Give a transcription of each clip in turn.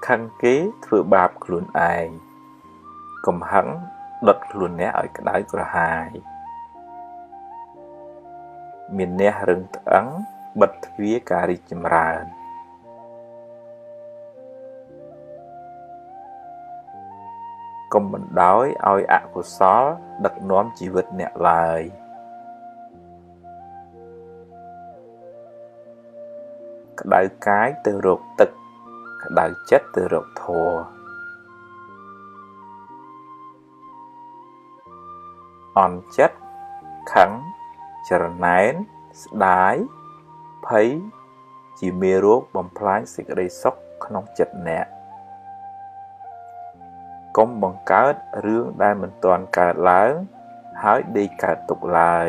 ខឹងគេធ្វើបាបខ្លួនឯងកំហឹងដុតខ្លួនអ្នកឲ្យក្តៅក្រហាយមានអ្នករឹងត្អឹងបិទទ្វារការរីកចម្រើនកុំបណ្ដោយឲ្យអកុសលដឹកនាំជីវិតអ្នកឡើយក្តៅកាយទៅរកទឹកក្តៅចិត្តទៅរកធម៌អន់ចិត្តខឹងច្រណែនស្ដាយភ័យជាមេរោគបំផ្លាញសេចក្តីសុខក្នុងចិត្តអ្នកកុំបង្កើតរឿងដែលមិនទាន់កើតឡើងហើយដេកកើតទុកឡើយ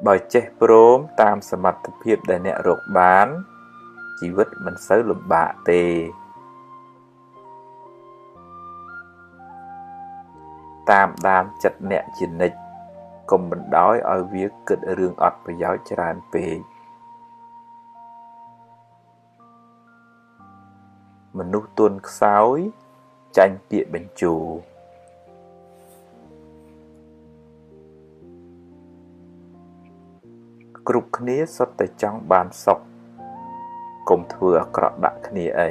បើចេះព្រមតាមសមត្ថភាពដែលអ្នករកបានជីវិតមិនសូវលំបាកទេតាមដានចិត្តអ្នកជានិច្ចកុំបណ្ដោយឲ្យវាគិតរឿងអត់ប្រយោជន៍ច្រើនពេកមនុស្សទន់ខ្សោយចាញ់ពាក្យបញ្ជោគ្រប់គ្នាសុទ្ធតែចង់បានសុខកុំធ្វើអាក្រក់ដាក់គ្នាអី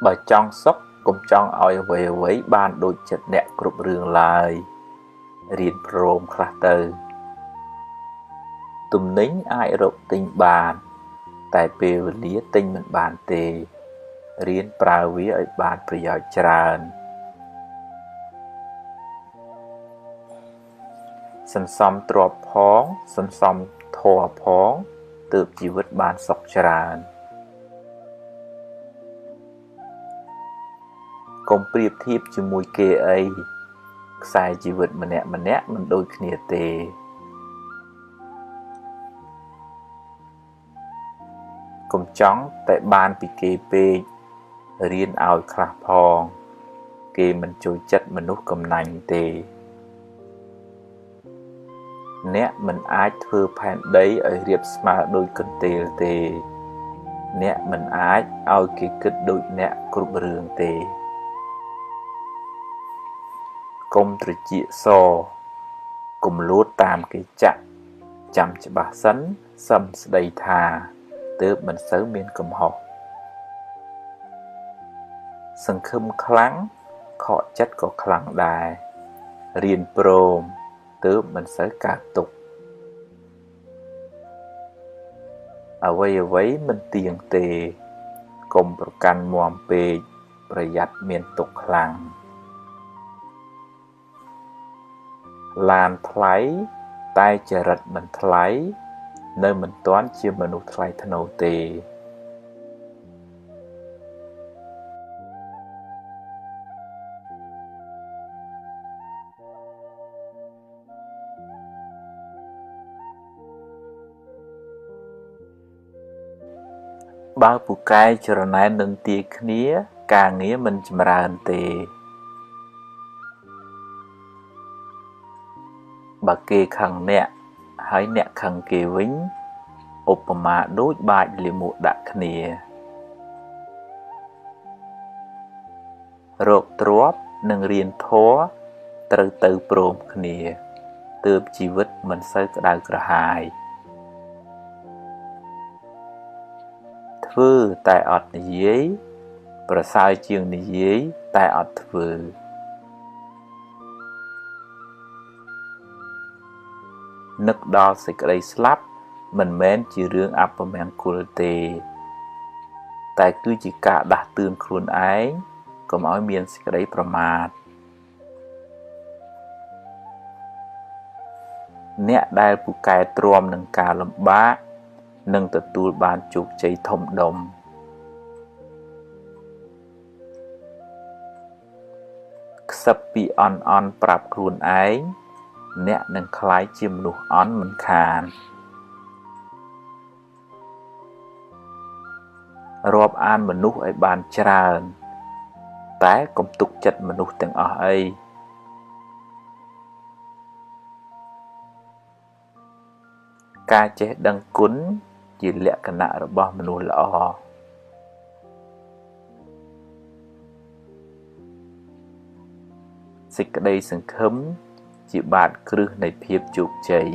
បើចង់សុខកុំចង់ឲ្យអ្វីៗបានដូចចិត្តអ្នកគ្រប់រឿងឡើយរៀនព្រមខ្លះទៅទំនិញអាចរកទិញបានតែពេលវេលាទិញមិនបានទេរៀនប្រើវាឲ្យបានប្រយោជន៍ច្រើនសន្សំទ្រព្យផងសន្សំធម៌ផងទើបជីវិតបានសុខច្រើនកុំប្រៀបធៀបជាមួយគេអីខ្សែជីវិតម្នាក់ៗមិនដូចគ្នាទេកុំចង់តែបានពីគេពេករៀនឲ្យខ្លះផងគេមិនចូលចិត្តមនុស្សកំណាញ់ទេអ្នកមិនអាចធ្វើផែនដីឲ្យរាបស្មើដូចកន្ទេលទេអ្នកមិនអាចឲ្យគេគិតដូចអ្នកគ្រប់រឿងទេកុំត្រចៀកសកុំលួតតាមគេចាក់ចាំច្បាស់សិនសឹមស្ដីថាទើបមិនសូវមានកំហុសសង្ឃឹមខ្លាំងខកចិត្តក៏ខ្លាំងដែររៀនព្រមទើបមិនសូវកើតទុក្ខអ្វីៗមិនទៀងទេកុំប្រកាន់មាំពេកប្រយ័ត្នមានទុក្ខខ្លាំងឡានថ្លៃតែចរិតមិនថ្លៃនៅមិនទាន់ជាមនុស្សថ្លៃថ្នូរទេបើពូកែច្រណែននិន្ទាគ្នាការងារមិនចម្រើនទេបើគេខឹងអ្នកហើយអ្នកខឹងគេវិញឧបមាដូចបាចលាមកដាក់គ្នារកទ្រព្យនិងរៀនធម៌ត្រូវទៅព្រមគ្នាទើបជីវិតមិនសូវក្តៅក្រហាយធ្វើតែអត់និយាយប្រសើរជាងនិយាយតែអត់ធ្វើនឹកដល់សេចក្តីស្លាប់មិនមែនជារឿងអពមង្គលទេតែគឺជាការដាស់តឿនខ្លួនឯងកុំឲ្យមានសេចក្តីប្រមាទអ្នកដែលពូកែទ្រាំនឹងការលំបាកនឹងទទួលបានជោគជ័យធំដុំខ្សឹបពីអន់អន់ប្រាប់ខ្លួនឯងអ្នកនឹងក្លាយជាមនុស្សអន់មិនខាន រាប់អានមនុស្សឲ្យបានច្រើនតែកុំទុកចិត្តមនុស្សទាំងអស់អីការចេះដឹងគុណជាលក្ខណៈរបស់មនុស្សល្អសេចក្តីសង្ឃឹមជាបាតគ្រឹះនៃភាពជោគជ័យ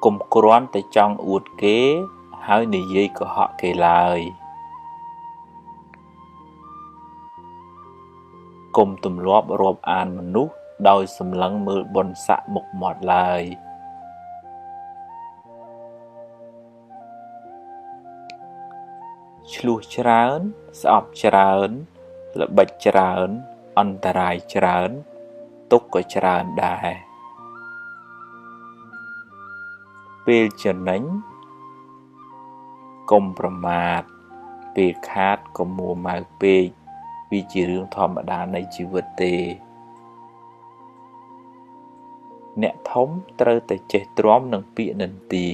កុំគ្រាន់តែចង់អួតគេហើយនិយាយកុហកគេឡើយកុំទម្លាប់រាប់អានមនុស្សដោយសម្លឹងមើលបុណ្យស័ក្តិមុខមាត់ឡើយឆ្លោះច្រើនស្អប់ច្រើនល្បិចច្រើនអន្តរាយច្រើនទុក្ខក៏ច្រើនដែរពេលចំណេញកុំប្រមាទពេលខាតកុំមួម៉ៅពេកវាជារឿងធម្មតានៃជីវិតទេអ្នកធំត្រូវតែចេះទ្រាំនឹងពាក្យនិន្ទា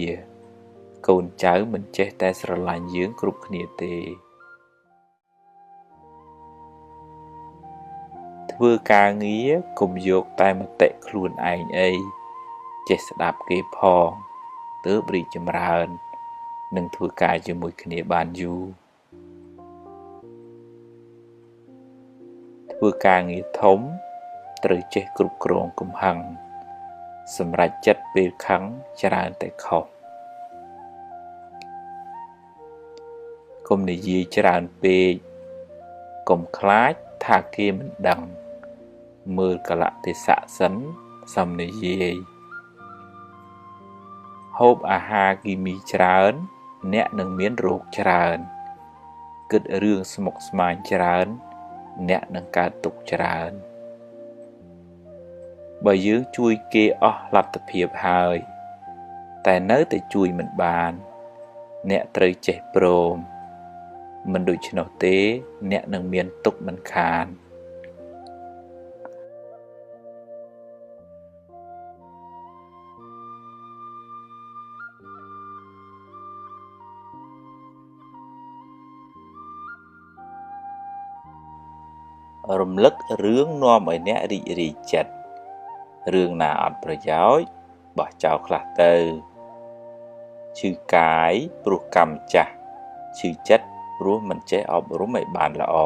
កូនចៅមិនចេះតែស្រឡាញ់យើងគ្រប់គ្នាទេធ្វើការងារកុំយកតែមតិខ្លួនឯងអីចេះស្ដាប់គេផងទើបរីកចម្រើននិងធ្វើការជាមួយគ្នាបានយូរធ្វើការងារធំត្រូវចេះគ្រប់គ្រងកំហឹងសម្រេចចិត្តពេលខឹងច្រើនតែខុសកុំនិយាយច្រើនពេកកុំខ្លាចថាគេមិនដឹងមើលកាលៈទេសៈសិនសំនិយាយហូបអាហារគីមីច្រើនអ្នកនឹងមានរោគច្រើនគិតរឿងស្មុគស្មាញច្រើនអ្នកនឹងកើតទុក្ខច្រើនបើយើងជួយគេអស់លទ្ធភាពហើយតែនៅតែជួយមិនបានអ្នកត្រូវចេះព្រមមិនដូច្នោះទេអ្នកនឹងមានទុក្ខមិនខានរំលឹករឿងនាំឲ្យអ្នករីករាយចិត្តរឿងណាអត់ប្រយោជន៍បោះចោលខ្លះទៅឈឺកាយព្រោះកម្មចាស់ឈឺចិត្តព្រោះមិនចេះអប់រំឲ្យបានល្អ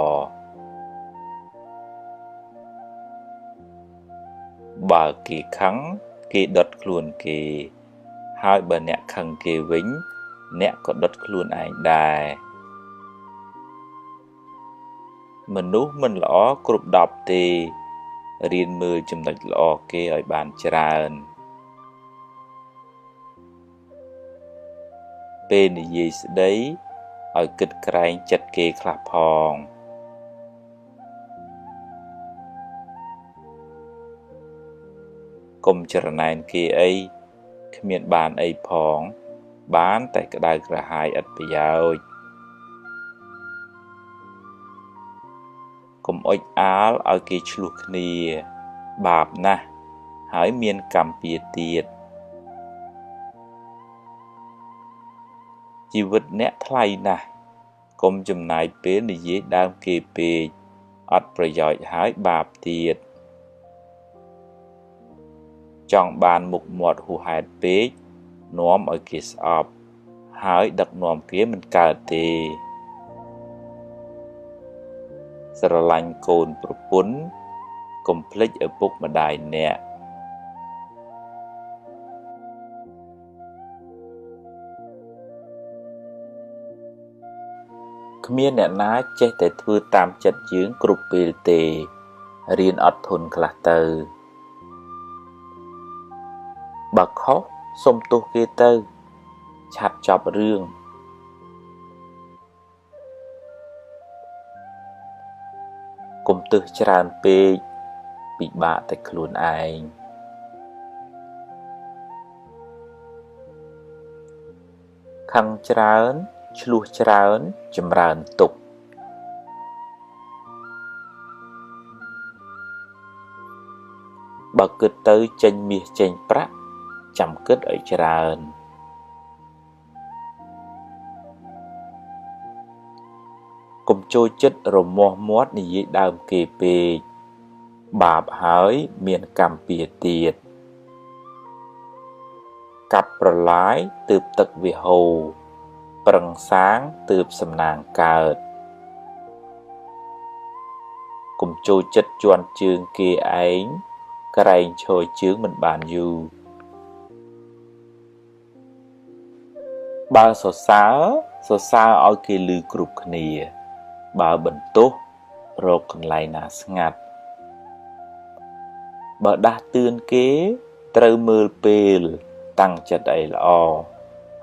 បើគេខឹងគេដុតខ្លួនគេហើយបើអ្នកខឹងគេវិញអ្នកក៏ដុតខ្លួនឯងដែរមនុស្សមិនល្អគ្រប់10ទេរៀនមើលចំណុចល្អគេឲ្យបានច្រើនពេលនិយាយស្ដីឲ្យគិតក្រែងចិត្តគេខ្លះផងកុំច្រណែនគេអីគ្មានបានអីផងបានតែក្តៅក្រហាយឥតប្រយោជន៍កុំអុចអាលឲ្យគេឆ្លោះគ្នាបាបណាស់ហើយមានកម្មពៀទៀតជីវិតអ្នកថ្លៃណាស់កុំចំណាយពេលនិយាយដើមគេពេកអត់ប្រយោជន៍ហើយបាបទៀតចង់បានមុខមាត់ហួសហេតុពេកនាំឲ្យគេស្អប់ហើយដឹកនាំគេមិនកើតទេស្រឡាញ់កូនប្រពន្ធកុំភ្លេចឪពុកម្ដាយអ្នកគ្មានអ្នកណាចេះតែធ្វើតាមចិត្តយើងគ្រប់ពេលទេរៀនអត់ធន់ខ្លះទៅបើខុសសុំទោសគេទៅឆាប់ចប់រឿងកុំទើសច្រើនពេកពិបាកតែខ្លួនឯង ខឹងច្រើនឈ្លោះច្រើនចម្រើនទុក្ខបើគិតទៅចេញមាសចេញប្រាក់ចាំគិតឲ្យច្រើនកុំចូលចិត្តរមាស់មាត់និយាយដើមគេពេកបាបហើយមានកម្មពៀទៀតកាប់ប្រឡាយទើបទឹកវាហូរប្រឹងសាងទើបសំណាងកើតកុំចូលចិត្តជន់ជើងគេឯងក្រែងឈរជើងមិនបានយូរបើសរសើរសរសើរឲ្យគេឮគ្រប់គ្នាបើបន្ទោសរកកន្លែងណាស្ងាត់បើដាស់តឿនគេត្រូវមើលពេលតាំងចិត្តឲ្យល្អ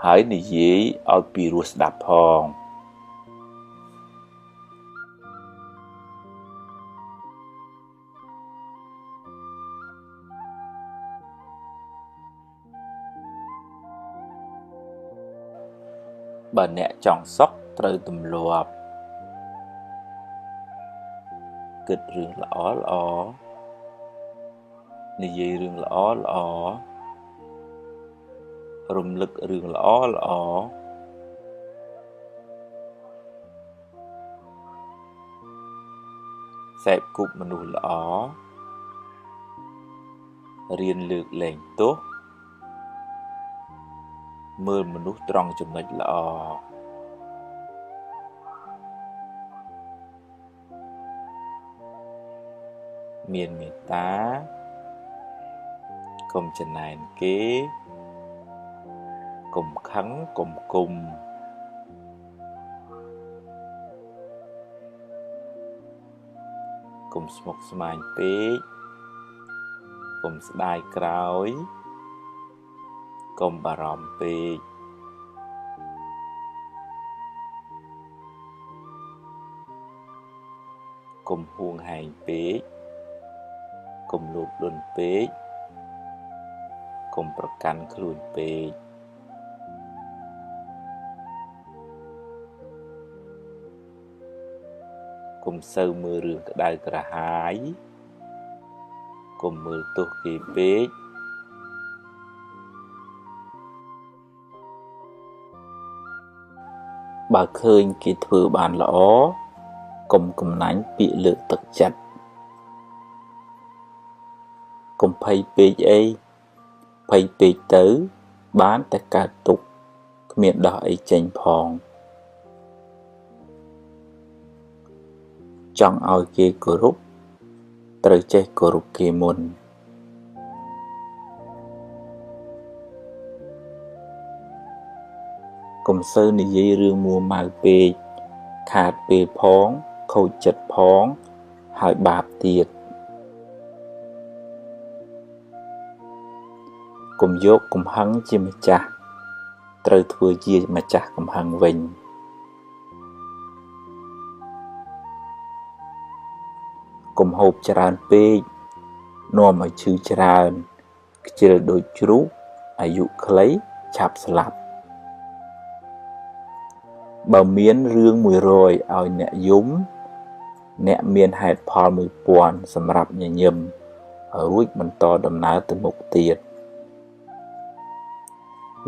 ហើយនិយាយឲ្យពីរោះស្ដាប់ផងបើអ្នកចង់សុខត្រូវទម្លាប់គិតរឿងល្អល្អនិយាយរឿងល្អល្អរំលឹករឿងល្អល្អសេពគប់មនុស្សល្អរៀនលើកលែងទោសមើលមនុស្សត្រង់ចំណុចល្អមានមេត្តាកុំចំណែនគេកុំខឹងកុំគុំកុំស្មុគស្មាញពេកកុំស្ដាយក្រោយកុំបារម្ភពេកកុំហួងហែងពេកកុំលោភលន់ពេកកុំប្រកាន់ខ្លួនពេកកុំសូវមើលរឿងក្តៅក្រហាយកុំមើលទោសគេពេកបើឃើញគេធ្វើបានល្អកុំកំណាញ់ពាក្យលើកទឹកចិត្តកុំភ័យពេកអីភ័យពេកទៅបានតែកើតទុក្ខគ្មានដោះអីចេញផងចង់ឲ្យគេគោរពត្រូវចេះគោរពគេមុនកុំសូវនិយាយរឿងមួម៉ៅពេកខាតពេលផងខូចចិត្តផងហើយបាបទៀតកុំយកកំហឹងជាម្ចាស់ត្រូវធ្វើជាម្ចាស់កំហឹងវិញកុំហូបច្រើនពេកនាំឲ្យឈឺច្រើនខ្ជិលដូចជ្រូកអាយុខ្លីឆាប់ស្លាប់បើមានរឿង100ឲ្យអ្នកយំអ្នកមានហេតុផល1000សម្រាប់ញញឹមរួចបន្តដំណើរទៅមុខទៀត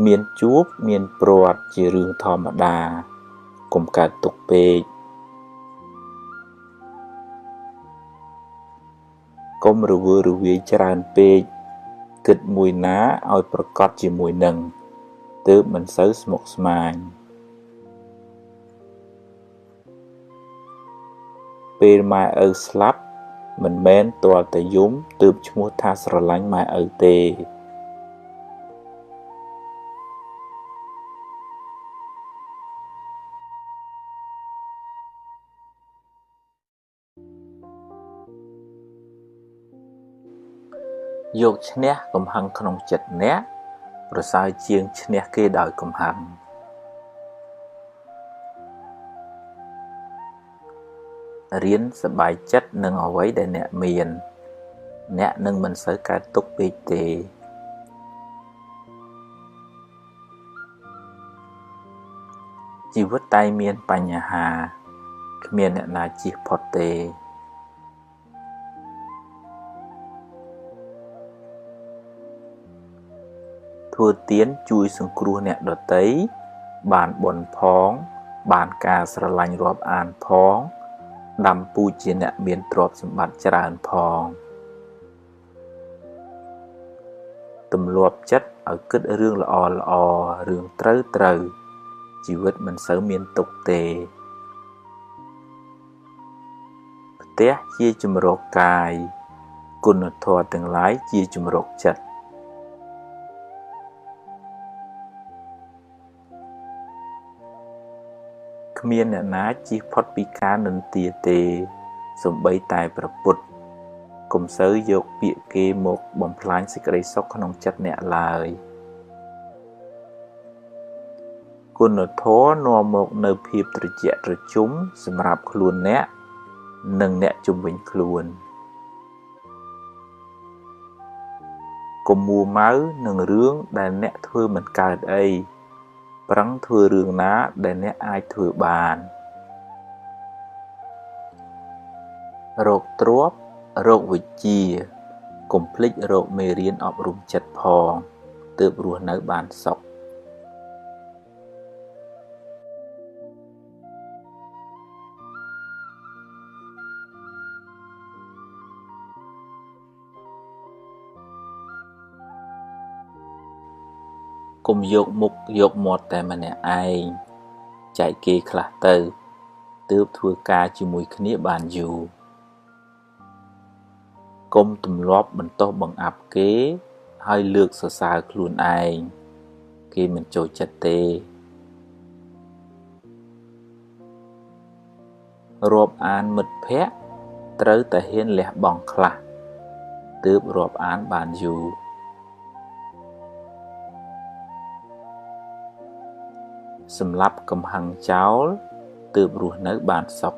មានជួបមានព្រាត់ជារឿងធម្មតាកុំកើតទុក្ខពេកកុំរវើរវាយច្រើនពេកគិតមួយណាឲ្យប្រកបជាមួយនឹងទើបមិនសូវស្មុគស្មាញពេលម៉ែឪស្លាប់មិនមែនទាល់តែយំទើបឈ្មោះថាស្រឡាញ់ម៉ែឪទេយកឈ្នះកំហឹងក្នុងចិត្តអ្នកប្រសើរជាងឈ្នះគេដោយកំហឹងរៀនសប្បាយចិត្តនឹងអ្វីដែលអ្នកមានអ្នកនឹងមិនសូវកើតទុក្ខពេកទេ ជីវិតតែមានបញ្ហាគ្មានអ្នកណាជៀសផុតទេធ្វើទានជួយសង្គ្រោះអ្នកដទៃបានបុណ្យផងបានការស្រឡាញ់រាប់អានផងដាំពូជជាអ្នកមានទ្រព្យសម្បត្តិច្រើនផងទម្លាប់ចិត្តឲ្យគិតរឿងល្អល្អរឿងត្រូវត្រូវជីវិតមិនសូវមានទុក្ខទេផ្ទះជាជម្រកកាយគុណធម៌ទាំងឡាយជាជម្រកចិត្តគ្មានអ្នកណាជៀសផុតពីការនិន្ទាទេសូម្បីតែព្រះពុទ្ធកុំសូវយកពាក្យគេមកបំផ្លាញសេចក្តីសុខក្នុងចិត្តអ្នកឡើយគុណធម៌នាំមកនូវភាពត្រជាក់ត្រជុំសម្រាប់ខ្លួនអ្នកនិងអ្នកជុំវិញខ្លួនកុំមួម៉ៅនឹងរឿងដែលអ្នកធ្វើមិនកើតអីប្រឹងធ្វើរឿងណាដែលអ្នកអាចធ្វើបានរកទ្រព្យរកវិជ្ជាកុំភ្លេចរកមេរៀនអប់រំចិត្តផងទើបរស់នៅបានសុខកុំយកមុខយកមាត់តែម្នាក់ឯងចែកគេខ្លះទៅទើបធ្វើការជាមួយគ្នាបានយូរកុំទម្លាប់បន្ទោសបង្អាប់គេហើយលើកសរសើរខ្លួនឯងគេមិនចូលចិត្តទេរាប់អានមិត្តភក្តិត្រូវតែហ៊ានលះបង់ខ្លះទើបរាប់អានបានយូរសម្លាប់កំហឹងចោលទើបរស់នៅបានសុខ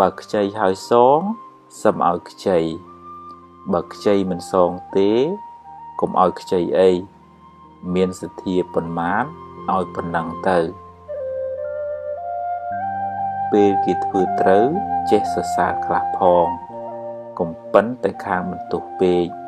បើខ្ចីហើយសងសុំឲ្យខ្ចីបើខ្ចីមិនសងទេកុំឲ្យខ្ចីអីមានសទ្ធាប៉ុន្មានឲ្យប៉ុណ្ណឹងទៅពេលគេធ្វើត្រូវចេះសរសើរខ្លះផងកុំប៉ិនតែខាងបន្ទោសពេក